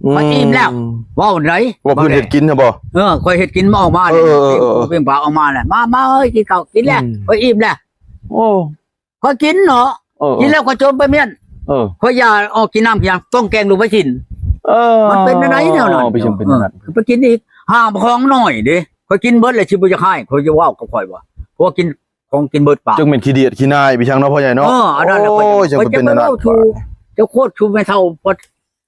ອືມ ຂ້ອຍອີ່ມແລ້ວ ເວົ້າໃດ ວ່າເພິ່ນເຮັດກິນຫັ້ນບໍ່? ເອີ ຂ້ອຍເຮັດກິນມາອອກມາ ເອີ ເອີ ເອີ ເອີ ປີ້ງປາອອກມາແລ້ວ ມາ ມາເອີຍ ກິນເຂົ້າ ກິນແລ້ວ ອືມ ຂ້ອຍອີ່ມແລ້ວ ໂອ້ ຂ້ອຍກິນເນາະ ເອີ ເອີ ກິນແລ້ວຂ້ອຍຈົມໄປມ້ຽນ ເອີ ຂ້ອຍຢ່າອອກກິນນ້ຳກິນຫຍັງ ຕ້ອງແກງລູກໄປກິນ ເອີ ມັນເປັນແນວໃດແນວນັ້ນ ເອີ ໄປກິນອີກ ຫາຂອງໜ້ອຍເດ້ ຂ້ອຍກິນເບິດແລ້ວຊິບໍ່ຢາກໃຫ້ ຂ້ອຍຈະເວົ້າກັບຂ້ອຍວ່າ ພວກກິນ ຂອງກິນເບິດປາກ ຈັ່ງແມ່ນຂີ້ດຽດຂີ້ໜ້າຍໄປຊ່າງເນາະ ພໍ່ໃຫຍ່ເນາະ ເອີ ອັນນັ້ນແຫຼະ ໂອ້ຍ ຈັ່ງເປັນແນວນັ້ນ ເຈົ້າເວົ້າສູ່ ເຈົ້າໂຄດສູ່ແມ່ເຖົ້າ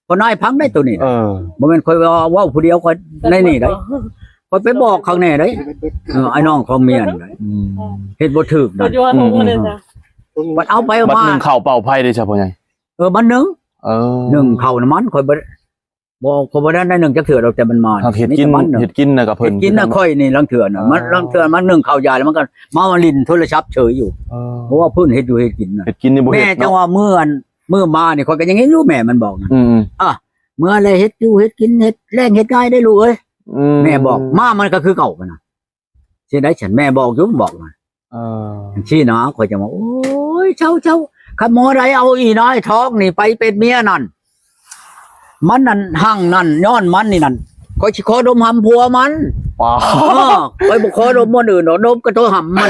ພໍ່ນາຍຟັງໄດ້ໂຕນີ້ ເອີ ບໍ່ແມ່ນຂ້ອຍວ່າເວົ້າຜູ້ດຽວ ຂ້ອຍໃນນີ້ໄດ໋ ຂ້ອຍໄປບອກຂ້າງແນ່ໄດ໋ ເອີ ອ້າຍນ້ອງຂອງເມຍນັ້ນໄດ໋ ອືມ ເຮັດບໍ່ຖືກນັ້ນ ອືມ ບັດເອົາໄປເອົາມາ ບັດໜຶ້ງເຂົ້າເປົ່າໄຟເດ້ຊະ ພໍ່ໃຫຍ່ ເອີ ບັດໜຶ້ງ ເອີ ໜຶ້ງເຂົ້ານຳມັນ ຂ້ອຍບໍ່ ບໍ່ ຂ້ອຍບໍ່ໄດ້ໜຶ້ງຈັກເທື່ອດອກ ແຕ່ມັນມາ ຫາກເຮັດກິນ ເຮັດກິນນະກັບເພິ່ນ ເຮັດກິນນະຂ້ອຍນີ້ ລາງເທື່ອນະ ເອີ ມັນ ລາງເທື່ອມັນໜຶ້ງເຂົ້າຢາ ແລ້ວມັນກໍມາຫຼິ້ນໂທລະສັບເສີຍຢູ່ ເອີ ເພາະວ່າເພິ່ນເຮັດຢູ່ເຮັດກິນນະ ເຮັດກິນນີ້ບໍ່ເຮັດເນາະ ແມ່ຈັ່ງວ່າເມື່ອ ອັນ ມື້ມານີ້ ຂ້ອຍກໍຍັງເຫັນຢູ່ ແມ່ມັນບອກນະ ອືມ ອ່າ ເມື່ອແລເຮັດຢູ່ເຮັດກິນ ເຮັດແລງເຮັດງາຍໄດ້ລູກເອີຍ ອືມ ແມ່ບອກ ມາມັນກໍຄືເກົ່າຫັ້ນນະ ຊິໄດ້ ແມ່ບອກຢູ່ ບອກວ່າ ເອີ ຈັ່ງຊີ້ນະ ຂ້ອຍຈະວ່າ ໂອ້ຍ ເຈົ້າ ເຈົ້າ ຄັນໝໍໃດເອົາອີນາຍທອງນີ້ໄປເປັນເມຍນັ້ນ ມັນນັ້ນຮັ່ງນັ້ນ ຍ້ອນມັນນີ້ນັ້ນ ຂ້ອຍຊິຂໍດົມຫຳຜົວມັນ ວ້າວ ເອີ ຂ້ອຍບໍ່ຂໍດົມບ່ອນອື່ນດອກ ດົມກະໂຕຫຳມັນ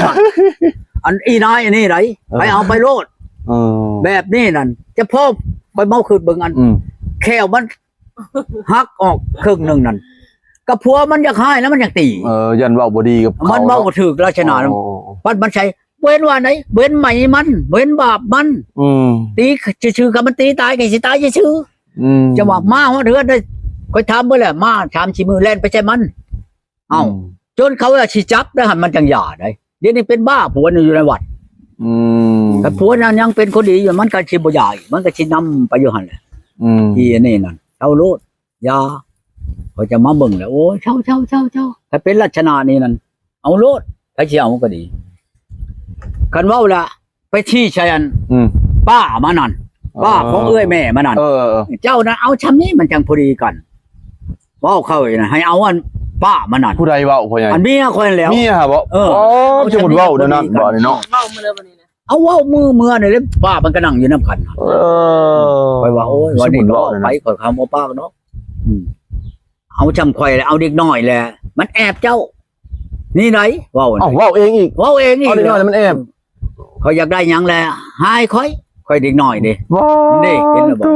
ອັນອີນາຍອັນນີ້ໃດ ເອີ ໃຫ້ເອົາໄປໂລດ ເອີ ແບບນີ້ນັ້ນ ຈະພໍຂ້ອຍເມົາຄຶດເບິ່ງ ອັນ ອືມ ແຂ້ວມັນ ຫັກອອກເຄິ່ງໜຶ່ງນັ້ນ ກໍຜົວມັນຢາກຮ້າຍແລ້ວ ມັນຢາກຕີ ເອີ ຢ້ານເວົ້າບໍ່ດີກັບເຂົາ ມັນເວົ້າບໍ່ຖືກລັກສະນະ ອໍ ບັດມັນໃສ່ ບໍ່ເຫັນວ່າໃດ ບໍ່ເຫັນໄໝມັນ ບໍ່ເຫັນບາບມັນ ອືມ ຕີຊື່ໆ ຄັນມັນຕີຕາຍກໍຊິຕາຍຊື່ໆ ອືມ ຈະວ່າມາຮອດເຮືອນໄດ້ ຂ້ອຍຖາມເບິ່ງແລ້ວ ມາສາມສີ່ມື້ແລ່ນໄປໃສ່ມັນ ເອົ້າ ອືມ ຈົນເຂົາວ່າຊິຈັບໄດ້ຫັ້ນ ມັນຈັ່ງຢ່າໄດ໋ ດຽວນີ້ເປັນບ້າ ຜົວນີ້ຢູ່ໃນວັດ ອືມ ຄັນຜົວນັ້ນຍັງເປັນຄົນດີຢູ່ ມັນກໍຊິບໍ່ຢາກ ມັນກໍຊິນຳໄປຢູ່ຫັ້ນແຫຼະ ອືມ ອີອັນນີ້ນັ້ນ ເອົາໂລດ ຢ່າ ຂ້ອຍຈະມາເບິ່ງແລ້ວ ໂອ້ຍ ເຊົາໆໆໆ ຖ້າເປັນລັກສະນະນີ້ນັ້ນ ເອົາໂລດ ໃຜຊິເອົາກໍດີ ຄັນເວົ້າລະ ໄປຊີ້ໃສ່ອັນ ອືມ ປ້າມັນນັ້ນ ປ້າຂອງເອື້ອຍແມ່ມັນນັ້ນ ເອີ ເຈົ້ານັ້ນເອົາຊ່ຳນີ້ ມັນຈັ່ງພໍດີກັນ ເວົ້າເຂົາອີກນະ ໃຫ້ເອົາອັນປ້າມັນນັ້ນ ຜູ້ໃດເວົ້າ ພໍ່ໃຫຍ່ ອັນເມຍຂ້ອຍຫັ້ນແຫຼ້ວ ເມຍຫາເວົ້າ ເອີ ອໍ ເຈົ້າບໍ່ເວົ້າແນວນັ້ນບໍ່ນີ້ເນາະ ເວົ້າມາເລີຍບັດນີ້ນະ ເອົາເວົ້າມື້ເມື່ອນີ້ແຫຼະ ປ້າມັນກໍນັ່ງຢູ່ນຳກັນ ເອີ ຂ້ອຍວ່າ ໂອ້ຍ ເວົ້ານີ້ກໍເວົ້າໄປ ຂ້ອຍຄຳບໍ່ປາກດອກ ອືມ ເອົາຊ່ຳຂ້ອຍແຫຼະ ເອົາເດັກນ້ອຍແຫຼະ ມັນແອບເຈົ້າ ນີ້ໃດ ເວົ້າ ເອົ້າ ເວົ້າເອງອີກ ເວົ້າເອງອີກ ເອົາເດັກນ້ອຍແລ້ວມັນແອບ ຂ້ອຍຢາກໄດ້ຫຍັງແຫຼະ ໃຫ້ຂ້ອຍ ຂ້ອຍເດັກນ້ອຍເດ້ ວ້າວ ນີ້ເຫັນແລ້ວບໍ່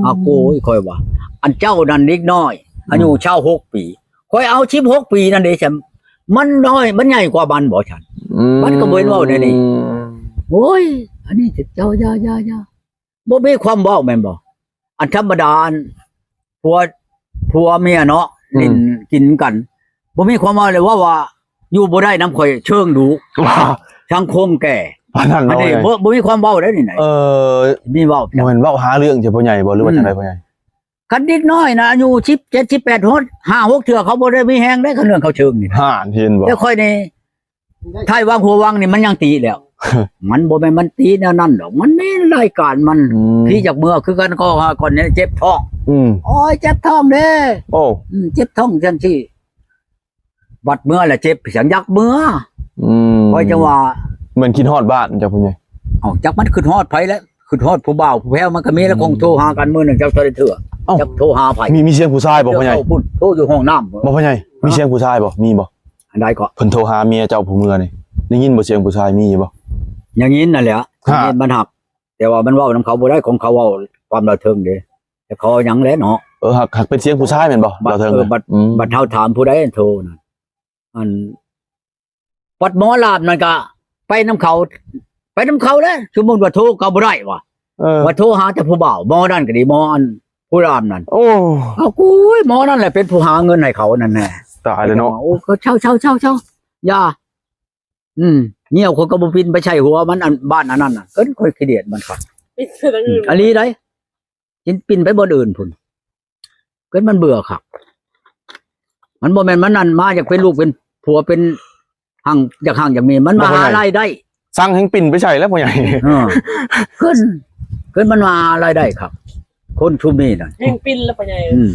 ໂອ້ ອາໂກຍ ຂ້ອຍວ່າ ອັນເຈົ້ານັ້ນເດັກນ້ອຍ ອືມ ອາຍຸຊາວຫົກປີ ຂ້ອຍເອົາສິບຫົກປີນັ້ນເດ້ ມັນນ້ອຍ ມັນໃຫຍ່ກວ່າມັນບໍ່ຊັ້ນ ອືມ ມັນກໍບໍ່ເຫັນເວົ້າແນວນີ້ ໂອ້ຍ ອັນນີ້ເຈົ້າ ຢ່າໆໆ ບໍ່ມີຄວາມເວົ້າແມ່ນບໍ່? ອັນທຳມະດາ ອັນຜົວ ຜົວເມຍເນາະ ອືມ ຫຼິ້ນກິນກັນ ບໍ່ມີຄວາມເວົ້າເລີຍ ເວົ້າວ່າຢູ່ບໍ່ໄດ້ນຳຂ້ອຍ ເຊີງດຸ ວ່າ ສັງຄົມແກ່ ປານນັ້ນເນາະ ອັນນີ້ບໍ່ ບໍ່ມີຄວາມເວົ້າໄດ໋ນີ້ນະ ເອີ ມີເວົ້າ ບໍ່ແມ່ນເວົ້າຫາເລື່ອງເຈົ້າພໍ່ໃຫຍ່ບໍ່ ຫຼືວ່າ ອືມ ຈັ່ງໃດພໍ່ໃຫຍ່? ຄັນເດັກນ້ອຍນະ ອາຍຸສິບເຈັດ ສິບແປດ ຮອດຫ້າຫົກເທື່ອ ເຂົາບໍ່ໄດ້ມີແຮງເດ້ ຄັນເລື່ອງເຂົາເຊີງນີ້ ຫັ້ນເຫັນບໍ່? ແຕ່ຂ້ອຍນີ້ ໄທວາງຫົວວັງນີ້ມັນຍັງຕີແລ້ວ ມັນບໍ່ແມ່ນມັນຕີແນວນັ້ນດອກ ມັນມີລາຍການມັນ ອືມ ທີ່ຈາກເມືອຄືກັນ ກໍຫາກ່ອນນີ້ເຈັບທ້ອງ ອືມ ໂອ້ຍ ເຈັບທ້ອງເດ້ ໂອ້ ອືມ ເຈັບທ້ອງຈັ່ງຊີ້ ບັດເມືອລະເຈັບ ສັງຢາກເມືອ ອືມ ຂ້ອຍຈັ່ງວ່າ ແມ່ນຄິດຮອດບ້ານເຈົ້າຜູ້ໃຫຍ່ ເອົ້າ ຈັກມັນຄິດຮອດໃຜແລ້ວ ຄິດຮອດຜູ້ບ່າວຜູ້ແພ້ວ ມັນກໍມີແລ້ວ ອືມ ຄົງໂທຫາກັນມື້ໜຶ່ງ ຈັກເທົ່າໃດເທື່ອ ອໍ ຈັກໂທຫາໃຜ ມີ ມີສຽງຜູ້ຊາຍບໍ່ພໍ່ໃຫຍ່? ເຈົ້າພຸ້ນ ໂທຢູ່ຫ້ອງນ້ຳ ບໍ່ພໍ່ໃຫຍ່ ມີສຽງຜູ້ຊາຍບໍ່? ມີບໍ່? ອັນໃດເກາະ? ເພິ່ນໂທຫາເມຍເຈົ້າຜູ້ເມືອນີ້ ໄດ້ຍິນບໍ່ສຽງຜູ້ຊາຍ ມີຢູ່ບໍ່? ຍັງຍິນນັ້ນແຫຼະ ໄດ້ຍິນ ມັນຮັກ ແຕ່ວ່າມັນເວົ້ານຳເຂົາບໍ່ໄດ້ ຂອງເຂົາເວົ້າຄວາມລາວເທິງເດ້ ແຕ່ເຂົາຫຍັງແຫຼະເນາະ ເອີ ຫາກ ຫາກເປັນສຽງຜູ້ຊາຍແມ່ນບໍ່? ລາວເທິງ ເອີ ບັດ ອືມ ບັດເຮົາຖາມຜູ້ໃດໂທນັ້ນ ອັນ ບັດໝໍລາມນັ້ນກະໄປນຳເຂົາ ໄປນຳເຂົາແຫຼະ ສົມມຸດວ່າໂທກໍບໍ່ໄດ້ວ່າ ເອີ ວ່າໂທຫາແຕ່ຜູ້ບ່າວ ໝໍນັ້ນກໍດີ ໝໍອັນຜູ້ລາມນັ້ນ ໂອ້ ເອົາ ໂອ້ຍ ໝໍນັ້ນແຫຼະເປັນຜູ້ຫາເງິນໃຫ້ເຂົານັ້ນແນ່ ຕາຍແລ້ວເນາະ ໂອ້ ເຂົາເຊົາໆໆໆ ຢ່າ ອືມ ເມຍຂ້ອຍກໍບໍ່ປິ່ນໄປໃສ່ຫົວມັນ ອັນບ້ານອັນນັ້ນນະ ເອີ້ນຂ້ອຍຂີ້ດຽດມັນຄັກ ອີ່ຫຼີໃດ ຊິປິ່ນໄປບ່ອນອື່ນພຸ້ນ ເກີດມັນເບື່ອຄັກ ມັນບໍ່ແມ່ນມັນນັ້ນມາຢາກເປັນລູກເປັນຜົວເປັນຮັ່ງ ຢາກຮັ່ງຢາກມີ ມັນມາຫາລາຍໄດ້ ສັ່ງໃຫ້ປິ່ນໄປໃສ່ແລ້ວພໍ່ໃຫຍ່ ເອີ ເກີດ ເກີດມັນມາຫາລາຍໄດ້ຄັກ ຄົນຊຸມນີ້ນະ ແຮ່ງປິ່ນແລ້ວພໍ່ໃຫຍ່ ອືມ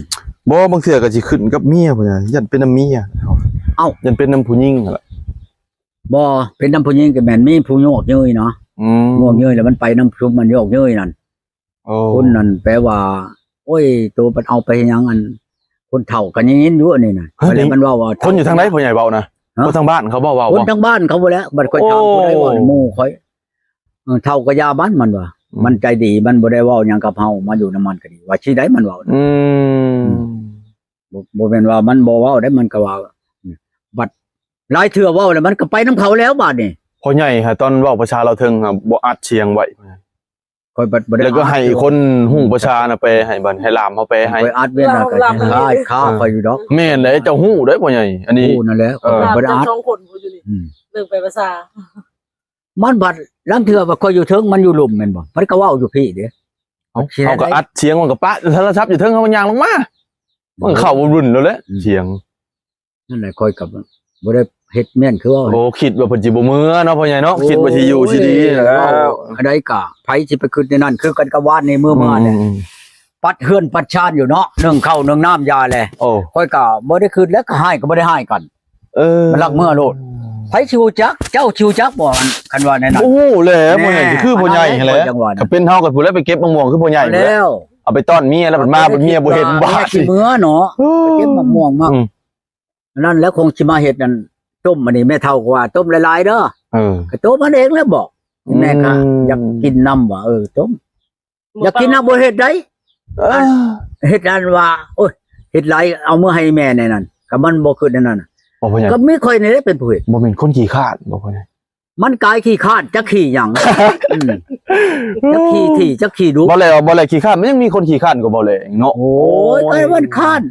ບໍ່ ບາງເທື່ອກໍຊິຂຶ້ນກັບເມຍພໍ່ໃຫຍ່ ຢ້ານເປັນນຳເມຍ ເອົ້າ ຢ້ານເປັນນຳຜູ້ຍິງຫັ້ນລະ ບໍ່ ເປັນນຳຜູ້ຍິງກໍແມ່ນ ມີຜູ້ຍອກເຍີ້ຍນະ ອືມ ຍອກເຍີ້ຍແລ້ວມັນໄປນຳຊຸມມັນຍອກເຍີ້ຍນັ້ນ ໂອ້ ຄົນນັ້ນແປວ່າ ໂອ້ຍ ໂຕມັນເອົາໄປຫຍັງ ອັນຄົນເຖົ້າກໍຍັງຍິນຢູ່ອັນນີ້ນະ. ເອີ ແລ້ວມັນເວົ້າວ່າ ຄົນຢູ່ທາງໃດພໍ່ໃຫຍ່ເວົ້ານະ? ຄົນທາງບ້ານເຂົາບໍ່ເວົ້າ? ຄົນທາງບ້ານເຂົາພຸ້ນແຫຼະ. ບັດຂ້ອຍຖາມຜູ້ໃດເວົ້າ ໝູ່ຂ້ອຍ ເອີ ເຖົ້າກໍຢ່າມັນ ມັນວ່າ ມັນໃຈດີ ມັນບໍ່ໄດ້ເວົ້າຫຍັງກັບເຮົາ ມາຢູ່ນຳມັນກໍດີ ວ່າຊິໄດ້ມັນເວົ້ານະ. ອືມ ບໍ່ ບໍ່ແມ່ນວ່າມັນບໍ່ເວົ້າໄດ້ ມັນກໍວ່າ ບັດຫຼາຍເທື່ອເວົ້າແລ້ວ ມັນກໍໄປນຳເຂົາແລ້ວບາດນີ້. ພໍ່ໃຫຍ່ຫາ ຕອນເວົ້າພາສາລາວເທິງຫາ ບໍ່ອັດສຽງໄວ້ ຂ້ອຍບັດບໍ່ໄດ້ ແລ້ວກໍໃຫ້ຄົນຮູ້ພາສານະ ແປໃຫ້ ບັດໃຫ້ຫຼານເຮົາແປໃຫ້. ຂ້ອຍອັດເວລາກໍຄ້າຍຄາຂ້ອຍຢູ່ດອກ. ແມ່ນແຫຼະ ເຈົ້າຮູ້ເດ້ພໍ່ໃຫຍ່ ອັນນີ້ ຮູ້ນັ້ນແຫຼະ ຂ້ອຍບໍ່ໄດ້ອັດ. ສອງຄົນຢູ່ນີ້ ອືມ ເລື່ອງໄປພາສາ ມັນບັດລາງເທື່ອວ່າຂ້ອຍຢູ່ເທິງ ມັນຢູ່ລຸ່ມແມ່ນບໍ່? ມັນກໍເວົ້າຢູ່ພີ້ເດ້. ເຮົາກໍອັດສຽງ ມັນກໍປະໂທລະສັບຢູ່ເທິງ ເຮົາກໍຍ່າງລົງມາ ມັນເຂົ້າວຸ້ນໆ ແລ້ວແຫຼະ ອືມ ສຽງ. ນັ້ນແຫຼະ ຂ້ອຍກໍບໍ່ໄດ້ເຮັດແມ່ນຄືເວົ້າ. ໂອ້ ຄິດວ່າເພິ່ນຊິບໍ່ເມືອເນາະ ພໍ່ໃຫຍ່ເນາະ. ໂອ້ຍ ຄິດວ່າຊິຢູ່ຊິດີແລ້ວ ອັນໃດກໍໃຜຊິໄປຄິດແນວນັ້ນ ຄືກັນກັບວານນີ້ ມື້ວານນີ້ ອືມ ປັດເຮືອນປັດຊານຢູ່ເນາະ ໜຶ້ງເຂົ້າໜຶ້ງນ້ຳຢາແຫຼະ. ໂອ້ ຂ້ອຍກໍບໍ່ໄດ້ຄິດແລ້ວ ກໍຮ້າຍກໍບໍ່ໄດ້ຮ້າຍກັນ. ເອີ ມັນລັກເມືອໂລດ. ໃຜຊິຮູ້ຈັກ ເຈົ້າຊິຮູ້ຈັກບໍ່ ຄັນວ່າແນວນັ້ນ? ບໍ່ຮູ້ແຫຼະ ພໍ່ໃຫຍ່ ຄືພໍ່ໃຫຍ່ຫັ້ນແຫຼະ. ກໍເປັນເຮົາກໍຜູ້ໃດໄປເກັບໝາກມ່ວງຄືພໍ່ໃຫຍ່ແລ້ວ ເອົາໄປຕ້ອນເມຍ ແລ້ວບັດມາບັດເມຍບໍ່ເຫັນ ບາດເມຍຂີ້ເມືອເນາະ ໄປເກັບໝາກມ່ວງມາ. ອືມ ອັນນັ້ນແຫຼະ ຄົງຊິມາເຮັດອັນຕົ້ມ ອັນນີ້ແມ່ເຖົ້າກໍວ່າ ຕົ້ມຫຼາຍໆເດີ. ເອີ ກໍຕົ້ມມັນເອງແຫຼະ ບອກ ອືມ ແມ່ກໍຢາກກິນນຳວ່າ ເອີ ຕົ້ມ ຢາກກິນນຳບໍ່ເຮັດໃດ. ເອີ ອັນ ເຮັດອັນວ່າ ໂອ້ຍ ເຮັດຫຼາຍ ເອົາເມືອໃຫ້ແມ່ແດ່ນັ້ນ ກໍມັນບໍ່ຄືແນວນັ້ນນະ. ກໍມີຂ້ອຍນີ້ແຫຼະເປັນຜູ້ເຮັດ. ບໍ່ແມ່ນຄົນຂີ້ຄ້ານບໍ່? ມັນກາຍຂີ້ຄ້ານ ຈັກຂີ້ຫຍັງ ອືມ ຈັກຂີ້ຖີ່ ຈັກຂີ້ດຸ. ບໍ່ແລ້ວ ບໍ່ແລ້ວຂີ້ຄ້ານ ມັນຍັງມີຄົນຂີ້ຄ້ານກວ່າບໍ່ແລ້ວເນາະ. ໂອ້ຍ ໂອ້ຍ ກໍມັນຄ້ານ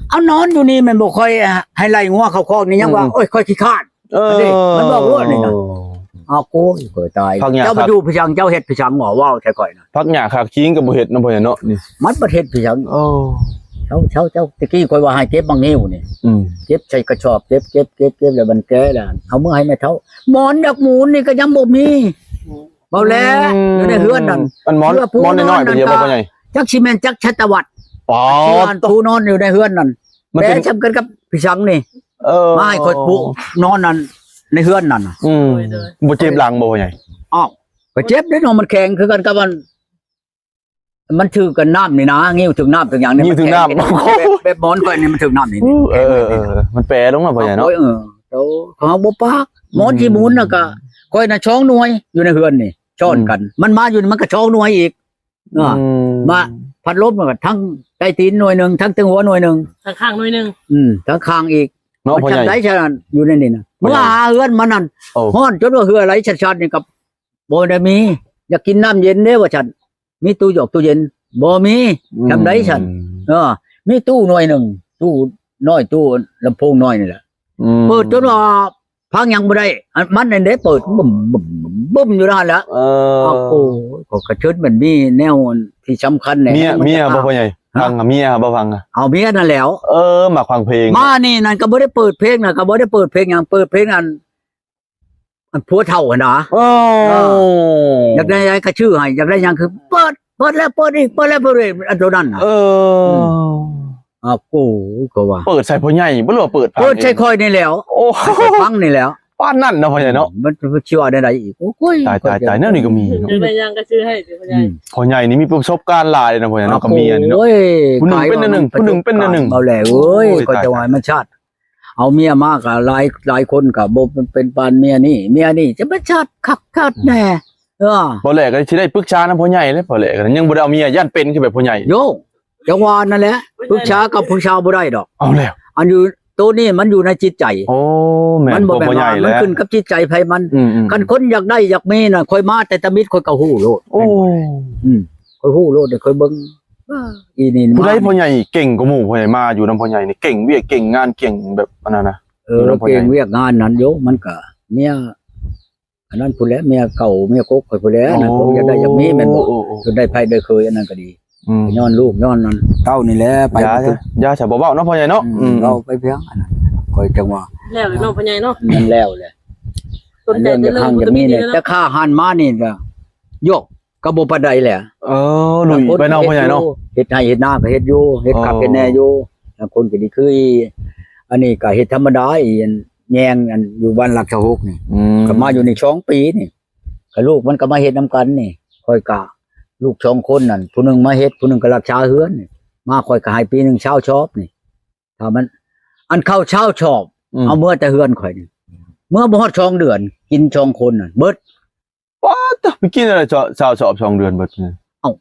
ເອົານອນຢູ່ນີ້ແມ່ນບໍ່ ຂ້ອຍໃຫ້ໄລ່ງົວເຂົ້າຄອກນີ້ ຍັງວ່າ ອືມ ໂອ້ຍ ຂ້ອຍຂີ້ຄ້ານ. ເອີ ອັນນີ້ມັນບອກໂລດນີ້ນະ. ເອົາ ໂອ້ຍ ຂ້ອຍຕາຍ ເຈົ້າໄປຢູ່ໄປສັງ ເຈົ້າເຮັດໄປສັງ ເວົ້າ ເວົ້າໃສ່ຂ້ອຍນະ. ຜັກຫຍ້າຄາກຂີງກໍບໍ່ເຮັດນຳພໍ່ໃຫຍ່ເນາະ ນີ້ ມັນບໍ່ເຮັດໄປສັງ. ໂອ້ ເຈົ້າ ເຈົ້າ ເຈົ້າ ຕະກີ້ຂ້ອຍວ່າໃຫ້ເກັບໝາກງິ້ວນີ້ ອືມ ເກັບໃສ່ກະສອບ ເກັບ ເກັບ ເກັບ ເກັບ ແລ້ວມັນແກ່ແລ້ວ ເອົາເມືອໃຫ້ແມ່ເຖົ້າ. ໝອນຢາກໝູນນີ້ກໍຍັງບໍ່ມີ ເວົ້າແລ້ວ ອືມ ຢູ່ໃນເຮືອນນັ້ນ. ອັນໝອນ ໝອນນ້ອຍໆ ກໍເດີບໍ່ ພໍ່ໃຫຍ່ ຈັກຊິແມ່ນຈັກສະຕະວັດ. ປາດ ຜູ້ນອນຢູ່ໃນເຮືອນນັ້ນ ແປສ່ຳກັນກັບພີ່ສັງນີ້. ເອີ ມາໃຫ້ຂ້ອຍປຸນອນນັ້ນ ໃນເຮືອນນັ້ນນະ. ອືມ ໂດຍ ໂດຍ ບໍ່ເຈັບຫຼັງບໍ່ ພໍ່ໃຫຍ່? ອ້າວ ກໍເຈັບເດ້ເນາະ ມັນແຂງຄືກັນກັບມັນ ມັນຖືກກັນນ້ຳນີ້ນະ ງິ້ວຖືກນ້ຳຖືກຫຍັງນີ້ ງິ້ວຖືກນ້ຳ ແບບ ແບບໝອນຂ້ອຍນີ້ມັນຖືກນ້ຳນີ້. ເອີ ເອີ ເອີ ມັນແປລົງນະ ພໍ່ໃຫຍ່ເນາະ. ໂອ້ຍ ເອີ ໂຕ ເຂົາບໍ່ປາກ ໝອນຊິໝູນນະ ກະຂ້ອຍນະສອງໜ່ວຍຢູ່ໃນເຮືອນນີ້ຊ້ອນກັນ ມັນມາຢູ່ນີ້ມັນກະສອງໜ່ວຍອີກ. ອືມ ມາພັດລົມ ມັນກໍທັງໃຕ້ຕີນໜ່ວຍໜຶ່ງ ທັງເທິງຫົວໜ່ວຍໜຶ່ງ ທາງຂ້າງໜ່ວຍໜຶ່ງ ອືມ ທາງຂ້າງອີກເນາະ. ມັນຈັ່ງໃດຊັ້ນ ຢູ່ໃນນີ້ນະ ເມື່ອຫາເຮືອນມັນນັ້ນ ຮ້ອນຈົນວ່າເຫື່ອໄຫຼຊັດໆ ນີ້ກໍບໍ່ໄດ້ມີ. ຢາກກິນນ້ຳເຢັນເດ້ວ່າຊັ້ນ ມີຕູ້ຢອກຕູ້ເຢັນ ບໍ່ມີ. ຈັ່ງໃດຊັ້ນ ເອີ ມີຕູ້ໜ່ວຍໜຶ່ງ ຕູ້ນ້ອຍ ຕູ້ລຳໂພງນ້ອຍນີ້ແຫຼະ ເປີດຈົນວ່າ ຟັງຫຍັງບໍ່ໄດ້ ອັນມັນນັ້ນເດ້ ເປີດບຶ້ມ ບຶ້ມ ບຶ້ມ ບຶ້ມຢູ່ນັ້ນແຫຼະ. ເອີ ໂອ້ຍ ກໍກະເທີນມັນມີແນວທີ່ສຳຄັນແດ່. ເມຍ ເມຍບໍ່ ພໍ່ໃຫຍ່? ຟັງເມຍບໍ່ ຟັງ ເອົາເມຍນັ້ນແຫຼ້ວ. ເອີ ມັກຟັງເພງ ມານີ້ນັ້ນກໍບໍ່ໄດ້ເປີດເພງນະ ກໍບໍ່ໄດ້ເປີດເພງຫຍັງ ເປີດເພງອັນ ອັນຜົວເຖົ້າຫັ້ນນະ. ເອີ ຢາກໄດ້ຫຍັງກໍຊື້ໃຫ້ ຢາກໄດ້ຫຍັງຄືເປີດ ເປີດແລ້ວເປີດອີກ ເປີດແລ້ວເປີດອີກ ອັນໂຕນັ້ນນະ. ເອີ ອືມ ອ້າວ ໂອ້ຍ ກໍວ່າ ເປີດໃສ່ພໍ່ໃຫຍ່ບໍ່ ຫຼືວ່າເປີດ ເປີດໃສ່ຂ້ອຍນີ້ແຫຼ້ວ. ໂອ້ ໃຫ້ຂ້ອຍຟັງນີ້ແຫຼ້ວ. ປານນັ້ນເນາະພໍ່ໃຫຍ່ເນາະ. ອືມ ມັນຊິວ່າແນວໃດອີກ? ໂອ້ຍ ຕາຍ ຕາຍ ຕາຍ ແນວນີ້ກໍມີເນາະ. ຢາກໄດ້ຫຍັງກໍຊື້ໃຫ້ຕິພໍ່ໃຫຍ່. ອືມ ພໍ່ໃຫຍ່ນີ້ມີປະສົບການຫຼາຍນະພໍ່ໃຫຍ່ເນາະ. ກໍມີອັນນີ້ເນາະ ຜູ້ໜຶ່ງເປັນແນວໜຶ່ງ ຜູ້ໜຶ່ງເປັນແນວໜຶ່ງ. ເອົາແລ້ວເອີຍ ຂ້ອຍຈະວ່າມັນຊາດ ເອົາເມຍມາກໍຫຼາຍ ຫຼາຍຄົນກໍບໍ່ເປັນປານເມຍນີ້ ເມຍນີ້ຈະມາຊາດຄັກຊາດແນ່. ເອີ ພໍແຫຼະກໍຊິໄດ້ປຶກສານຳພໍ່ໃຫຍ່ເດ້ ພໍແຫຼະກໍຍັງບໍ່ໄດ້ເອົາເມຍ ຢ້ານເປັນຄືແບບພໍ່ໃຫຍ່. ໂຢ ຈັ່ງວ່ານັ້ນແຫຼະ ປຶກສາກັບຜູ້ສາວບໍ່ໄດ້ດອກ. ເອົາແລ້ວ ອັນຢູ່ໂຕນີ້ມັນຢູ່ໃນຈິດໃຈ. ໂອ້ ແມ່ນ ມັນບໍ່ແມ່ນວ່າມັນຂຶ້ນກັບຈິດໃຈໃຜມັນ. ອືມໆ ຄັນຄົນຢາກໄດ້ຢາກມີນະ ຂ້ອຍມາແຕ່ຕະມິດ ຂ້ອຍກໍຮູ້ໂລດ. ໂອ້ ອືມ ຂ້ອຍຮູ້ໂລດ ຂ້ອຍເບິ່ງ ອີນີ້ ຜູ້ໃດພໍ່ໃຫຍ່ເກັ່ງກວ່າໝູ່? ພໍ່ໃຫຍ່ມາຢູ່ນຳພໍ່ໃຫຍ່ນີ້ ເກັ່ງວຽກເກັ່ງງານ ເກັ່ງແບບອັນນັ້ນນະ. ເອີ ເກັ່ງວຽກງານນັ້ນໂຍ ມັນກະເມຍ ອັນນັ້ນພຸ້ນແຫຼະ ເມຍເກົ່າເມຍກົກຂ້ອຍພຸ້ນແຫຼະ. ນັ້ນຄົງຢາກໄດ້ຢາກມີແມ່ນບໍ່? ຈົນໄດ້ໃຜໄດ້ເຄີຍ ອັນນັ້ນກໍດີ. ອືມ ຍ້ອນລູກຍ້ອນນັ້ນເຕົ້ານີ້ແຫຼະ ໄປ ຢ່າ ຢ່າ ຢ່າ ບໍ່ເວົ້າເນາະພໍ່ໃຫຍ່ເນາະ. ອືມ ອືມ ເວົ້າໄປພຽງອັນນັ້ນ ຂ້ອຍຈັ່ງວ່າ ແລ້ວເນາະພໍ່ໃຫຍ່ເນາະ. ມັນແລ້ວແຫຼະ ສົນໃຈແຕ່ເລື່ອງ ແຕ່ຂ້າຫັນມານີ້ກະ ໂຍ ກໍບໍ່ປານໃດແຫຼະ. ເອີ ລຸຍໄປເນາະພໍ່ໃຫຍ່ເນາະ. ເຮັດໄຮ່ເຮັດນາກໍເຮັດຢູ່ ເຮັດຄັກເຮັດແນ່ຢູ່. ລາງຄົນກໍດີຄື ອັນນີ້ກໍເຮັດທຳມະດາ ອີອັນແຍງອັນຢູ່ບ້ານຫຼັກຊາວຫົກນີ້. ອືມ ກໍມາຢູ່ນີ້ສອງປີນີ້ ກໍລູກມັນກໍມາເຮັດນຳກັນນີ້. ຂ້ອຍກໍລູກສອງຄົນນັ້ນ ຜູ້ໜຶ່ງມາເຮັດ ຜູ້ໜຶ່ງກໍລັກສາເຮືອນນີ້. ມາຂ້ອຍກໍໃຫ້ປີໜຶ່ງຊາວຊອບນີ້ ຖ້າມັນ ອັນເຂົ້າຊາວຊອບ ອືມ ເອົາເມືອແຕ່ເຮືອນຂ້ອຍນີ້ ເມືອບໍ່ຮອດສອງເດືອນ ກິນສອງຄົນນັ້ນເບິດ. ປາດໂທ້ ໄປກິນອະໄລຊາວຊອບສອງເດືອນເບິດ? ເອົ້າ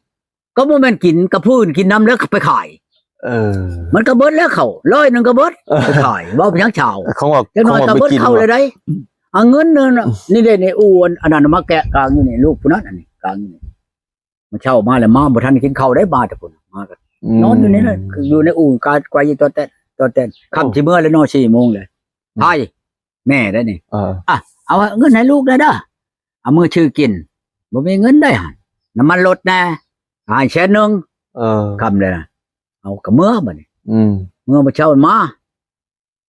ກໍບໍ່ແມ່ນກິນ ກັບຜູ້ອື່ນກິນນຳແລ້ວໄປຂາຍ. ເອີ ມັນກໍເບິດແລ້ວເຂົ້າ ຮ້ອຍໜຶ່ງກໍເບິດ ເອີ ໄປຂາຍ ເວົ້າໄປຫຍັງຊາວ ຂອງວ່າ ຈັກໜ້ອຍກໍເບິດເຂົ້າແລ້ວໃດ໋. ອືມ ເອົາເງິນນັ້ນ ອືມ ນີ້ເດ້ ນີ້ ອູ່ອັນ ອັນນັ້ນມາແກະກາງຢູ່ນີ້ ລູກຜູ້ນັ້ນ ອັນນີ້ກາງຢູ່ນີ້ ມາເຊົ້າມາແລ້ວ ມາບໍ່ທັນກິນເຂົ້າໄດ້ ມາແຕ່ພຸ້ນ ມາກໍ ອືມ ນອນຢູ່ນີ້ແຫຼະ ຢູ່ໃນອູ່ກາໄກຢູ່ ຕອນແຕ່ ຕອນແຕ່ຄ່ຳ ໂອ້ ຊິເມືອແລ້ວເນາະ ສີ່ໂມງແລ້ວ ອືມ ໄປ ແມ່ໄດ້ນີ້ ເອີ ອ່ະ ເອົາເງິນໃຫ້ລູກແດ່ເດີ ເອົາມືຊື້ກິນ ບໍ່ມີເງິນໄດ້ຫັ້ນ ນ້ຳມັນລົດແດ່ ໃຫ້ແສນໜຶ່ງ ເອີ ຄ່ຳແລ້ວ ເອົາກໍເມືອບັດນີ້ ອືມ ເມືອມື້ເຊົ້າມາ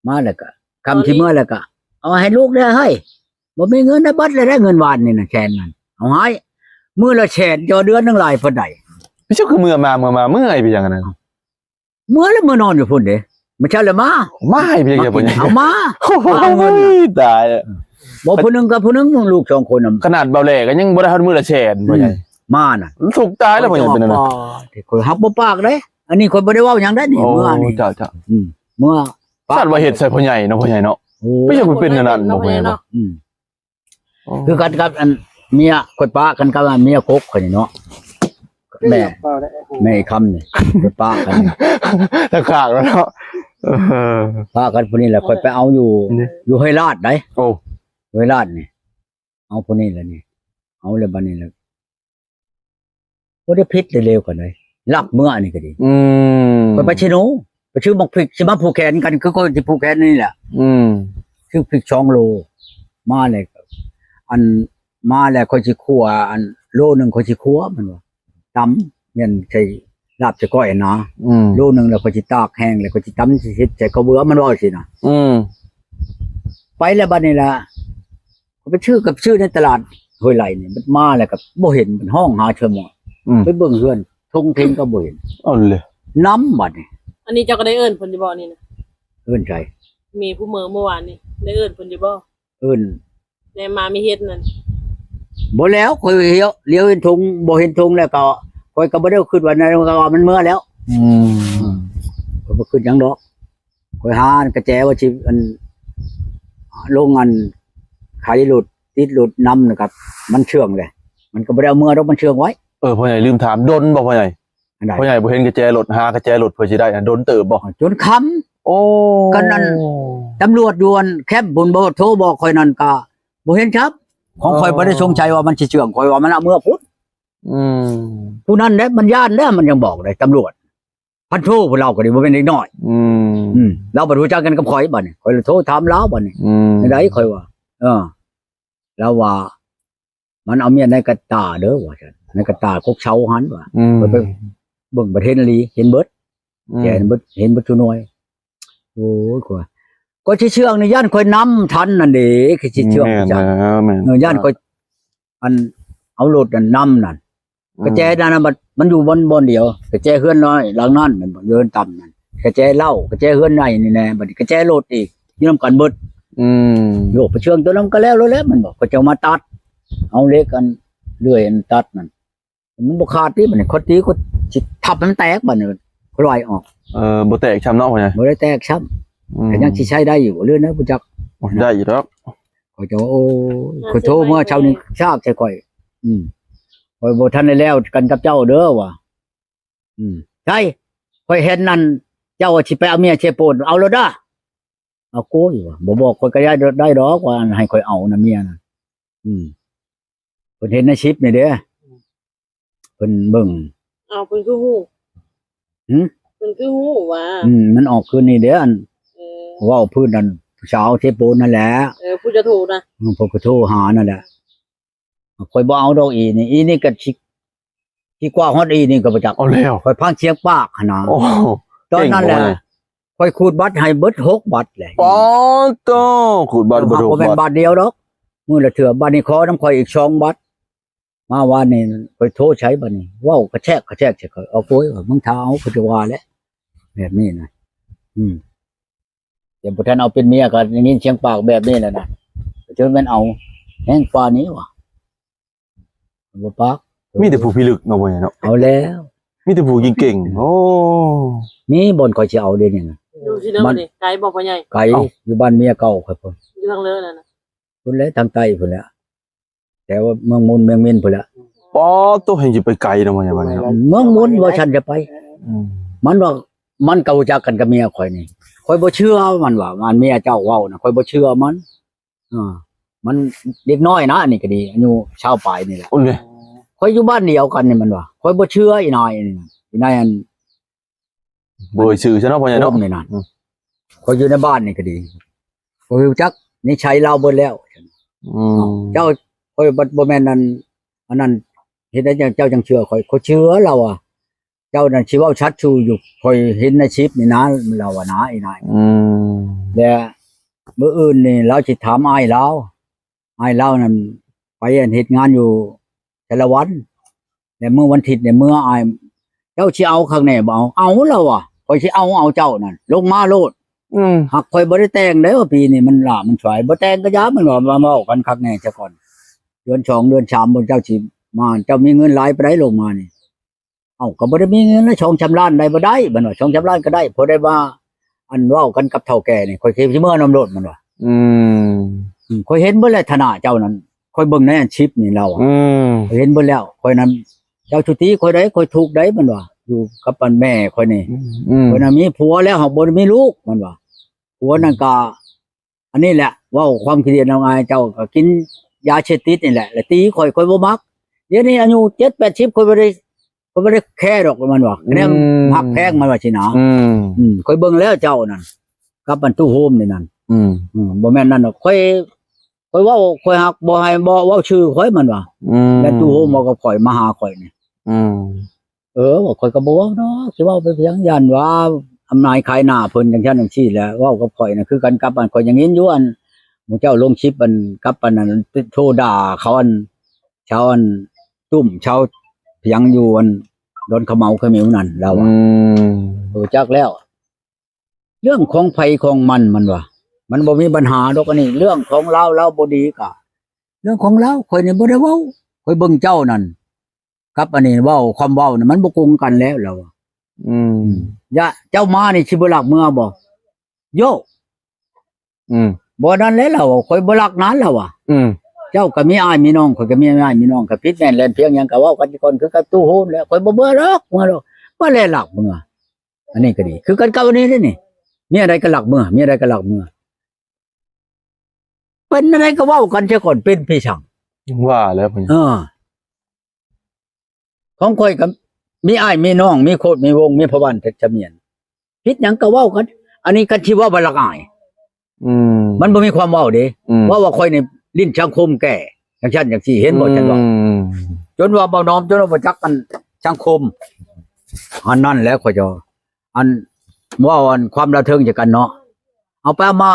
ມາແລ້ວກໍ ຄ່ຳຊິເມືອແລ້ວກໍ ເອົາໃຫ້ລູກແດ່ເຮີ້ຍ ບໍ່ມີເງິນໄດ້ ເບິດແລ້ວເດ້ ເງິນວານນີ້ນະ ແສນນັ້ນ ເອົາໃຫ້ ມື້ລະແສນ ເຈົ້າເດືອນໜຶ່ງຫຼາຍປານໃດ? ເຈົ້າຄືເມືອມາ ເມືອມາ ເມື່ອຍໄປຫຍັງອັນນັ້ນ? ເມືອແລ້ວ ເມືອນອນຢູ່ພຸ້ນເດ້ ມາເຊົ້າແລ້ວມາ ມາໃຫ້ເພິ່ນ ມາກິນ ເອົາມາ ໂອ້ຍ ເອົາເງິນ ຕາຍແລ້ວ ບໍ່ ຜູ້ໜຶ່ງກັບຜູ້ໜຶ່ງ ລູກສອງຄົນນະ ຂະໜາດເບົາແຫຼກໍຍັງບໍ່ໄດ້ຮອດມື້ລະແສນ ອືມ ພໍ່ໃຫຍ່ ມານະ ທຸກຕາຍແລ້ວພໍ່ໃຫຍ່ ເປັນແນວນັ້ນ ຂ້ອຍຮັກບໍ່ປາກເດ້ ອັນນີ້ຂ້ອຍບໍ່ໄດ້ເວົ້າຫຍັງໄດ້ນີ້ ໂອ້ ເມືອນີ້ ເຈົ້າ ເຈົ້າ ອືມ ເມືອ ສັດວ່າເຮັດໃສ່ພໍ່ໃຫຍ່ເນາະ ພໍ່ໃຫຍ່ເນາະ ໂອ້ ເປັນຫຍັງເປັນແນວນັ້ນເນາະ ພໍ່ໃຫຍ່ເນາະ ອືມ ອໍ ຄືກັນກັບອັນເມຍຂ້ອຍປະກັນກັບອັນເມຍກົກຂ້ອຍນີ້ເນາະ ແມ່ ແມ່ຄຳນີ້ ຂ້ອຍປະກັນນີ້ ຕະຂາກແລ້ວເນາະ ເອີ ປະກັນຜູ້ນີ້ແຫຼະ ຂ້ອຍໄປເອົາຢູ່ ນີ້ ຢູ່ຫ້ວຍລາດໃດ ໂອ້ ຫ້ວຍລາດນີ້ ເອົາຜູ້ນີ້ແຫຼະນີ້ ເອົາແລ້ວບັດນີ້ແຫຼະ ບໍ່ໄດ້ຜິດໄດ້ເລວກັນເລີຍ ລັກເມືອອັນນີ້ກໍດີ ອືມ ຂ້ອຍໄປຊິໂນ ໄປຊື້ໝາກພິກ ຊິມາຜູກແຂນກັນ ຄືຂ້ອຍຊິຜູກແຂນນີ້ແຫຼະ ອືມ ຊື້ພິກສອງໂລ ມາແລ້ວ ອັນ ມາແລ້ວຂ້ອຍຊິຂົ້ວ ອັນ ໂລໜຶ່ງຂ້ອຍຊິຂົ້ວ ມັນວ່າ ຕຳ ແມ່ນໃສ່ລາບໃສ່ກ້ອຍນະ ອືມ ໂລໜຶ່ງແລ້ວຂ້ອຍຊິຕາກແຫ້ງ ແລ້ວຂ້ອຍຊິຕຳ ຊິເຮັດໃສ່ເຂົ້າເບືອ ມັນເວົ້າຊີ້ນະ ອືມ ໄປແລ້ວບັດນີ້ລະ ຂ້ອຍໄປຊື້ກັບຊື້ໃນຕະຫຼາດຫ້ວຍໄຫຼນີ້ ມັນມາແລ້ວກໍບໍ່ເຫັນ ມັນຮ້ອງຫາເທື່ອໝໍ ອືມ ໄປເບິ່ງເຮືອນ ທົງເທັງກໍບໍ່ເຫັນ ເອົາເລີຍ ນຳບັດນີ້ ອັນນີ້ເຈົ້າກໍໄດ້ເອີ້ນເພິ່ນຢູ່ບໍ່ນີ້ນະ? ເອີ້ນໃສ? ແມ່ຜູ້ເມືອເມື່ອວານນີ້ ໄດ້ເອີ້ນເພິ່ນຢູ່ບໍ່? ເອີ້ນ ແນມມາມີເຫັດນັ້ນ ບໍ່ແລ້ວ ຂ້ອຍຫຼຽວ ຫຼຽວເຫັນຖົງ ບໍ່ເຫັນຖົງແລ້ວກໍ ຂ້ອຍກໍບໍ່ໄດ້ຄິດວ່ານັ້ນ ກໍວ່າມັນເມືອແລ້ວ ອືມ ຂ້ອຍບໍ່ຄິດຫຍັງດອກ ຂ້ອຍຫາອັນກະແຈວ່າຊິອັນ ລົງອັນໄຂລົດ ຕິດລົດນຳນະ ກັບມັນເຊື່ອງແຫຼະ ມັນກໍບໍ່ໄດ້ເອົາເມືອດອກ ມັນເຊື່ອງໄວ້ ເອີ ພໍ່ໃຫຍ່ລືມຖາມ ດົນບໍ່ພໍ່ໃຫຍ່? ອັນໃດ? ພໍ່ໃຫຍ່ບໍ່ເຫັນກະແຈລົດ ຫາກະແຈລົດເພື່ອຊິໄດ້ ດົນເຕີບບໍ່? ຈົນຄ່ຳ ໂອ້ ກໍນັ້ນ ຕຳຫຼວດຢູ່ອັນແຄມພຸ້ນ ບໍ່ໂທບອກຂ້ອຍນັ້ນກະບໍ່ເຫັນຈັກ ຂອງຂ້ອຍ ອໍ ບໍ່ໄດ້ສົງໄສວ່າມັນຊິເຊື່ອງ ຂ້ອຍວ່າມັນເອົາເມືອພຸ້ນ ອືມ ຜູ້ນັ້ນແຫຼະ ມັນຢ້ານແລ້ວ ມັນຍັງບອກໄດ້ ຕຳຫຼວດ ພັນໂທຜູ້ລາວກໍດີ ບໍ່ແມ່ນເດັກນ້ອຍ ອືມ ອືມ ລາວບັດຮູ້ຈັກກັນກັບຂ້ອຍບັດນີ້ ຂ້ອຍລະໂທຖາມລາວບັດນີ້ ອືມ ຈັ່ງໃດ ຂ້ອຍວ່າ ເອີ ລາວວ່າ ມັນເອົາເມຍໃນກະຕ່າເດີວ່າຊັ້ນ ໃນກະຕ່າກົກເຊົາຫັ້ນວ່າ ອືມ ຂ້ອຍໄປເບິ່ງບັດເຫັນອີ່ຫຼີ ເຫັນເບິດ ອືມ ແກເຫັນເບິດ ເຫັນເບິດທຸກໜ່ວຍ ໂອ້ຍ ຂ້ອຍ ກໍຊິເຊື່ອງນີ້ ຢ້ານຂ້ອຍນຳທັນນັ້ນເດ້ ຄືຊິເຊື່ອງ ແມ່ນແລ້ວ ແມ່ນ ເອີ ຢ້ານຂ້ອຍ ອັນ ເອົາລົດນັ້ນນຳນັ້ນ ອືມ ກະແຈນັ້ນນະ ມັນ ມັນຢູ່ບ່ອນ ບ່ອນດຽວ ກະແຈເຮືອນນ້ອຍຫຼັງນັ້ນ ມັນຢູ່ເຮືອນຕ່ຳນັ້ນ ກະແຈເຫຼົ້າ ກະແຈເຮືອນໃຫຍ່ນີ້ແນ່ ບັດນີ້ກະແຈລົດອີກ ຢູ່ນຳກັນເບິດ ອືມ ໂຍກໄປເຊື່ອງຕົວນຳກໍແລ້ວໂລດແຫຼະ ມັນບອກ ເຂົາເຈົ້າມາຕັດ ເອົາເຫຼັກອັນເລື່ອຍອັນຕັດນັ້ນ ມັນບໍ່ຂາດຕິ ບັດນີ້ຂ້ອຍຕີ ຂ້ອຍຊິທັບໃຫ້ມັນແຕກ ບັດນີ້ຂ້ອຍໄລ່ອອກ ເອີ ບໍ່ແຕກຊ້ຳເນາະ ພໍ່ໃຫຍ່ ບໍ່ໄດ້ແຕກຊ້ຳ ອືມ ກໍຍັງຊິໃຊ້ໄດ້ຢູ່ ຫຼືແນວບໍ່ຈັກ ໂອ້ຍ ໄດ້ຢູ່ດອກ ຂ້ອຍຈະວ່າ ໂອ້ຍ ຂ້ອຍໂທເມື່ອເຊົ້ານີ້ຊາກໃສ່ຂ້ອຍ ອືມ ຂ້ອຍບໍ່ທັນໄດ້ແລ້ວກັນກັບເຈົ້າເດີວ່າ ອືມ ໃຊ່ ຂ້ອຍເຫັນນັ້ນ ເຈົ້າວ່າຊິໄປເອົາເມຍເຊໂປນ ເອົາໂລດເດີ ເອົາໂກຍວ່າ ບໍ່ບອກຂ້ອຍກໍໄດ້ ໄດ້ດອກວ່າ ໃຫ້ຂ້ອຍເອົານະເມຍນະ ອືມ ເພິ່ນເຫັນໃນຄລິບນີ້ເດ້ ເພິ່ນເບິ່ງ ເອົາ ເພິ່ນຄືຮູ້ ຫື? ເພິ່ນຄືຮູ້ວ່າ ອືມ ມັນອອກຄືນນີ້ເດ້ ອັນ ເອີ ເວົ້າພື້ນນັ້ນ ຜູ້ສາວເຊໂປນນັ້ນແຫຼະ ເອີ ຜູ້ຈະໂທນະ ອືມ ເພິ່ນກໍໂທຫານັ້ນແຫຼະ ຂ້ອຍບໍ່ເອົາດອກອີນີ້ ອີນີ້ກໍຊິ ຊິກວ່າຮອດອີນີ້ກໍບໍ່ຈັກ ເອົາແລ້ວ ຂ້ອຍຟັງສຽງປາກຫັ້ນນະ ໂອ້ ຕອນນັ້ນແຫຼະ ເກັ່ງບໍ່ ຂ້ອຍຂູດບັດໃຫ້ເບິດຫົກບັດແຫຼະ ປາດໂທ້ ຂູດບັດເບິດຫົກບັດ ບໍ່ແມ່ນບາດດຽວດອກ ມື້ລະເທື່ອ ບາດນີ້ຂໍນຳຂ້ອຍອີກສອງບັດ ມາວານນີ້ຂ້ອຍໂທໃສ່ບັດນີ້ ເວົ້າກະແຊກກະແຊກໃສ່ຂ້ອຍ ເອົາໂກຍວ່າ ມຶງຖ້າເອົາ ຂ້ອຍຈະວ່າແຫຼະ ແບບນີ້ນະ ອືມ ແຕ່ບໍ່ທັນເອົາເປັນເມຍກໍໄດ້ຍິນສຽງປາກແບບນີ້ແຫຼະນະ ຈະແມ່ນເອົາແຮງກວ່ານີ້ຫວາ ບໍ່ປາກ ມີແຕ່ຜູ້ພິລຶກເນາະ ພໍ່ໃຫຍ່ເນາະ ເອົາແລ້ວ ມີແຕ່ຜູ້ເກັ່ງໆ. ໂອ້ ມີບ່ອນຂ້ອຍຊິເອົາເດ້ນີ້ນະ. ຢູ່ທີ່ເດີມ ມັນ ນີ້ ໄກບໍ່ພໍ່ໃຫຍ່? ໄກ ເອົ້າ ຢູ່ບ້ານເມຍເກົ່າຂ້ອຍພຸ້ນ. ຢູ່ທາງເລີນັ້ນນະ? ພຸ້ນແຫຼະ ທາງໃຕ້ພຸ້ນແຫຼະ. ແຖວເມືອງມົນ ເມືອງມິນພຸ້ນແຫຼະ. ປາດໂທ້ ແຮ່ງຊິໄປໄກເນາະ ວ່າຫຍັງບັດນີ້ເນາະ. ເມືອງມົນວ່າຊັ້ນຈະໄປ. ອືມ ມັນວ່າ ມັນກໍຮູ້ຈັກກັນກັບເມຍຂ້ອຍນີ້. ຂ້ອຍບໍ່ເຊື່ອມັນວ່າ ອັນເມຍເຈົ້າເວົ້ານະ ຂ້ອຍບໍ່ເຊື່ອມັນ. ເອີ ມັນເດັກນ້ອຍນະ ອັນນີ້ກໍດີ ອາຍຸຊາວປາຍນີ້ແຫຼະ. ໂອ້ຍ ຂ້ອຍຢູ່ບ້ານດຽວກັນນີ້ ມັນວ່າ ຂ້ອຍບໍ່ເຊື່ອອີນາຍນີ້ນະ ອີນາຍອັນ ບໍ່ເອີ່ຍຊື່ຊະເນາະ ພໍ່ໃຫຍ່ເນາະ ນີ້ນະ. ອືມ ຂ້ອຍຢູ່ໃນບ້ານນີ້ກໍດີ ຂ້ອຍຮູ້ຈັກນິໄສລາວເບິດແລ້ວ. ອືມ ເຈົ້າ ຂ້ອຍບໍ່ ບໍ່ແມ່ນອັນ ອັນນັ້ນ ເຮັດໃດເຈົ້າ ເຈົ້າຈັ່ງເຊື່ອຂ້ອຍ? ຂ້ອຍເຊື່ອລາວວ່າ ເຈົ້ານັ້ນຊິເວົ້າສັດຊູ່ຢູ່ ຂ້ອຍເຫັນໃນຄລິບນີ້ນະ ລາວວ່ານະ ອີນາຍ. ອືມ ແລະ ມື້ອື່ນນີ້ລາວຊິຖາມອ້າຍລາວ ອ້າຍລາວນັ້ນໄປອັນເຮັດງານຢູ່ສາລະວັນ ແລະ ມື້ວັນທິດນີ້ເມືອອ້າຍ ເຈົ້າຊິເອົາຄັກແນ່ບໍ່? ເອົາ ເອົາລາວວ່າ ຂ້ອຍຊິເອົາ ເອົາເຈົ້ານັ້ນລົງມາໂລດ. ອືມ ຫາກຂ້ອຍບໍ່ໄດ້ແຕ່ງເດ້ວ່າ ປີນີ້ມັນຫຼ້າມັນສວາຍ ບໍ່ແຕ່ງກໍຢ່າ ມັນວ່າ ມາເວົ້າກັນຄັກແນ່ຊະກ່ອນ. ເດືອນສອງເດືອນສາມ ບໍ່ ເຈົ້າຊິມາ ເຈົ້າມີເງິນຫຼາຍປານໃດລົງມານີ້? ເອົ້າ ກໍບໍ່ໄດ້ມີເງິນຫຼາຍ ສອງສາມລ້ານໄດ້ບໍ່ໄດ້ ມັນວ່າ ສອງສາມລ້ານກໍໄດ້ ພໍໄດ້ວ່າ ອັນເວົ້າກັນກັບເຖົ້າແກ່ນີ້ ຂ້ອຍຊິເມືອນຳໂລດ ມັນວ່າ. ອືມ ອືມ ຂ້ອຍເຫັນເບິດແລ້ວຖານະເຈົ້ານັ້ນ ຂ້ອຍເບິ່ງໃນອັນຄລິບນີ້ລາວ ອືມ ຂ້ອຍເຫັນເບິດແລ້ວ ຂ້ອຍນັ້ນ ເຈົ້າສຸຕີຂ້ອຍໄດ້ ຂ້ອຍທຸກໄດ້ ມັນວ່າ ຢູ່ກັບອັນແມ່ຂ້ອຍນີ້. ອືມ ອືມ ຂ້ອຍນັ້ນມີຜົວແລ້ວ ຫາກບໍ່ໄດ້ມີລູກ ມັນວ່າ ຜົວນັ້ນກໍ ອັນນີ້ແຫຼະ ເວົ້າຄວາມຄິດເຫັນເອົາງ່າຍ ເຈົ້າກໍກິນຢາເສບຕິດນີ້ແຫຼະ ແລ້ວຕີຂ້ອຍ ຂ້ອຍບໍ່ມັກ. ດຽວນີ້ອາຍຸເຈັດແປດສິບ ຂ້ອຍບໍ່ໄດ້ ຂ້ອຍບໍ່ໄດ້ແຄດອກ ມັນວ່າ ອືມ ແນວຮັກແພງ ມັນວ່າຊີ້ນະ. ອືມ ອືມ ຂ້ອຍເບິ່ງແລ້ວເຈົ້ານັ້ນ ກັບອັນຕູ້ໂຮມນີ້ນັ້ນ. ອືມ ອືມ ບໍ່ແມ່ນນັ້ນດອກ ຂ້ອຍ ຂ້ອຍເວົ້າ ຂ້ອຍຮັກ ບໍ່ໃຫ້ ບໍ່ເວົ້າຊື່ຂ້ອຍ ມັນວ່າ. ອືມ ແລ້ວຕູ້ໂຮມເວົ້າກັບຂ້ອຍ ມາຫາຂ້ອຍນີ້. ອືມ ເອີ ຂ້ອຍກໍບໍ່ເວົ້າດອກ ຊິເວົ້າໄປພຽງ ຢ້ານວ່າອຳນາຍຂາຍໜ້າເພິ່ນ ຈັ່ງຊັ້ນຈັ່ງຊີ້ແຫຼະ. ເວົ້າກັບຂ້ອຍນະ ຄືກັນກັບອັນ ຂ້ອຍຍັງເຫັນຢູ່ ອັນໝູ່ເຈົ້າລົງຄລິບ ອັນກັບອັນນັ້ນ ໂທດ່າເຂົາ ອັນຊາວ ອັນຕຸ້ມ ຊາວພຽງຢູ່ ອັນດອນຂະເໝົາຂະເໝິວນັ້ນ ລາວວ່າ. ອືມ ເອີ ຈັກແລ້ວ ເລື່ອງຂອງໃຜຂອງມັນ ມັນວ່າ ມັນບໍ່ມີບັນຫາດອກ ອັນນີ້ເລື່ອງຂອງລາວ ລາວບໍ່ດີກະເລື່ອງຂອງລາວ ຂ້ອຍນີ້ບໍ່ໄດ້ເວົ້າ. ຂ້ອຍເບິ່ງເຈົ້ານັ້ນ ກັບອັນນີ້ເວົ້າ ຄວາມເວົ້ານີ້ມັນບໍ່ກົງກັນແລ້ວ ລາວວ່າ. ອືມ ອືມ ຢາ ເຈົ້າມານີ້ຊິບໍ່ລັກເມືອບໍ່? ໂຢ ອືມ ບໍ່ນັ້ນແຫຼະ ລາວວ່າ ຂ້ອຍບໍ່ລັກນານ ລາວວ່າ. ອືມ ເຈົ້າກໍມີອ້າຍມີນ້ອງ ຂ້ອຍກໍມີອ້າຍມີນ້ອງ ກໍຜິດແມ່ນແລ່ນພຽງຫຍັງກໍເວົ້າກັນກ່ອນ ຄືກັບຕູ້ໂຮມແຫຼະ ຂ້ອຍບໍ່ເມືອດອກ ເມືອດອກ ບໍ່ແລະລັກເມືອ. ອັນນີ້ກໍດີ ຄືກັນກັບອັນນີ້ເດ້ນີ້ ເມຍໃດກໍລັກເມືອ ເມຍໃດກໍລັກເມືອ ເປັນແນວໃດກໍເວົ້າກັນເສຍກ່ອນ ເປັນພີ່ຊ່າງ ວ່າແລ້ວ ເອີ ຂອງຂ້ອຍກໍມີອ້າຍມີນ້ອງ ມີໂຄດມີວົງ ມີພໍ່ບ້ານເພັດສະໝຽນ ຜິດຫຍັງກໍເວົ້າກັນ. ອັນນີ້ຄັນຊິເວົ້າວ່າລັກອາຍ ອືມ ມັນບໍ່ມີຄວາມເວົ້າເດ້ ອືມ ເວົ້າວ່າຂ້ອຍນີ້ຫຼິ້ນສັງຄົມແກ່ ຈັ່ງຊັ້ນຈັ່ງຊີ້ ເຫັນບໍ່ ອືມ ຈັ່ງວ່າ ຈົນວ່າເບົານ້ອມ ຈົນວ່າບໍ່ຈັກອັນສັງຄົມ ອັນນັ້ນແຫຼະ ຂ້ອຍຈະ ອັນເວົ້າອັນຄວາມລະເທິງໃສ່ກັນເນາະ ເອົາໄປເອົາມາ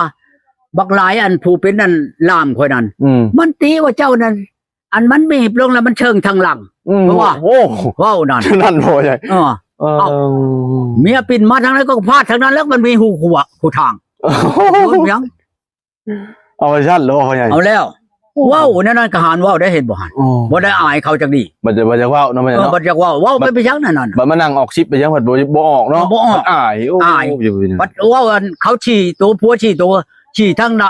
ບັກຫຼາຍອັນຜູ້ເປັນອັນລ່າມຂ້ອຍນັ້ນ ອືມ ມັນຕິວ່າເຈົ້ານັ້ນ ອັນມັນມີບລົງແລ້ວມັນເຊີງທາງຫຼັງ ອືມ ເພາະວ່າ ໂອ້ ເວົ້ານັ້ນ ນັ້ນບໍ່ໃຫຍ່ ເອີ ເອີ ເອົາ ເມຍປິ່ນມາທາງໃດກໍພາດທາງນັ້ນ ແລ້ວມັນມີຮູຂວາ ຮູທາງ ເອີ ເປັນຫຍັງ ເອົາໄປຊັ້ນໂລ ພໍ່ໃຫຍ່ ເອົາແລ້ວ ເວົ້າແນວນັ້ນກໍຫານເວົ້າໄດ້ ເຫັນບໍ່ຫັ້ນ ໂອ້ ບໍ່ໄດ້ອາຍເຂົາຈັກດີ້ ບັດ ບັດຢາກເວົ້າເນາະ ແມ່ເນາະ ເອີ ບັດຢາກເວົ້າ ເວົ້າໄປ ບັດ ໄປຈັ່ງນັ້ນ ບັດມານັ່ງອອກຄລິບໄປຈັ່ງ ບັດບໍ່ ບໍ່ອອກເນາະ ເອີ ບໍ່ອອກ ບັດອາຍ ໂອ້ ອາຍ ຢູ່ ບັດເວົ້າອັນເຂົາຊີ້ໂຕ ຜົວຊີ້ໂຕ ຊີ້ທັງໜ້າ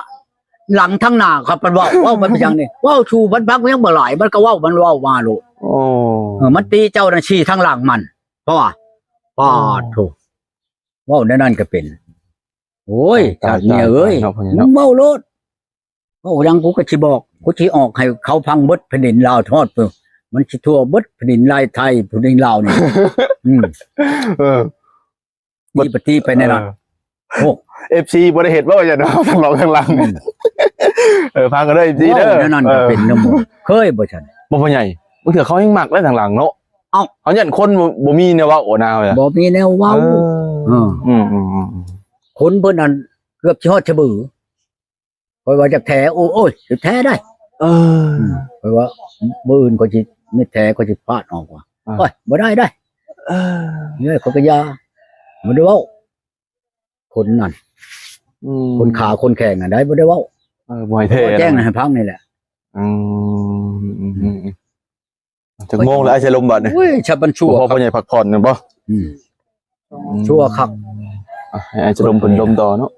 ຫຼັງທັງໜ້າ ເຂົາເພິ່ນເວົ້າ ເວົ້າໄປຈັ່ງນີ້ ເວົ້າສູ່ມັນຟັງຍັງບໍ່ຫຼາຍ ມັນກໍເວົ້າ ມັນເວົ້າມາໂລດ ໂອ້ ເອີ ມັນຕິເຈົ້ານະ ຊີ້ທັງຫຼັງມັນ ເພາະວ່າ ປາດໂທ້ ເວົ້າແນວນັ້ນກໍເປັນ ໂອ້ຍ ຕາຍ ຕາດເມຍເອີຍ ຕາຍເນາະ ພໍ່ໃຫຍ່ ມຶ ເນາະ ງເວົ້າໂລດ ເວົ້າຫຍັງກູກໍຊິບອກ ກູຊິອອກໃຫ້ເຂົາຟັງເບິດແຜ່ນດິນລາວ ຮອດ ມັນຊິທົ່ວເບິດແຜ່ນດິນລາຍໄທ ແຜ່ນດິນລາວນີ້ ອືມ ເອີ ຕິປະຕິໄປແນວນັ້ນ ເອີ ໂອ້ ເອັຟຊີ ບໍ່ໄດ້ເຮັດບໍ່ ວ່າຊັ້ນເນາະ ທາງນອກທາງຫຼັງ ອືມ ເອີ ຟັງກັນເດີ ເອັຟຊີ ເດີ ເວົ້າແນວນັ້ນກໍເປັນນຳ ເອີ ເຄີຍບໍ່ຊັ້ນ ບໍ່ ພໍ່ໃຫຍ່ ບາງເທື່ອເຂົາແຮງມັກເດ້ທາງຫຼັງເນາະ ເອົ້າ ເຮົາຢ້ານຄົນບໍ່ ບໍ່ມີແນວເວົ້ານະ ບໍ່ມີແນວເວົ້າ ເອີ ເອີ ອືມ ອືມ ອືມ ອືມ ຄົນເພິ່ນນັ້ນເກືອບຊິຮອດສະບື ຂ້ອຍວ່າຢາກແຖ ໂອ້ ໂອ້ຍ ແຖໄດ້ ເອີ ອືມ ຂ້ອຍວ່າມື້ອື່ນຂ້ອຍຊິມິດແຖ ຂ້ອຍຊິຟາດອອກວ່າ ອ່າ ໂອ້ຍ ບໍ່ໄດ້ໄດ໋ ເອີ ເອີ ຂ້ອຍກໍຢ່າ ບໍ່ໄດ້ເວົ້າ ຄົນນັ້ນ ອືມ ຄົນຂາຄົນແຂງນັ້ນໄດ໋ ບໍ່ໄດ້ເວົ້າ ເອີ ບໍ່ໃຫ້ແຖ ແຈ້ງໃຫ້ຟັງນີ້ແຫຼະ ອືມ ອືມ ອືມ ອືມ ຈັກໂມງແລ້ວອ້າຍສະລົມບາດນີ້? ໂອ້ຍ ຊະບັນຊົ່ວ ບໍ່ພໍພໍ່ໃຫຍ່ພັກຜ່ອນແມ່ນບໍ່? ອືມ ຊົ່ວຄັກ. ອ່ະ ໃຫ້ອ້າຍສະລົມເພິ່ນລົມຕໍ່ເນາະ.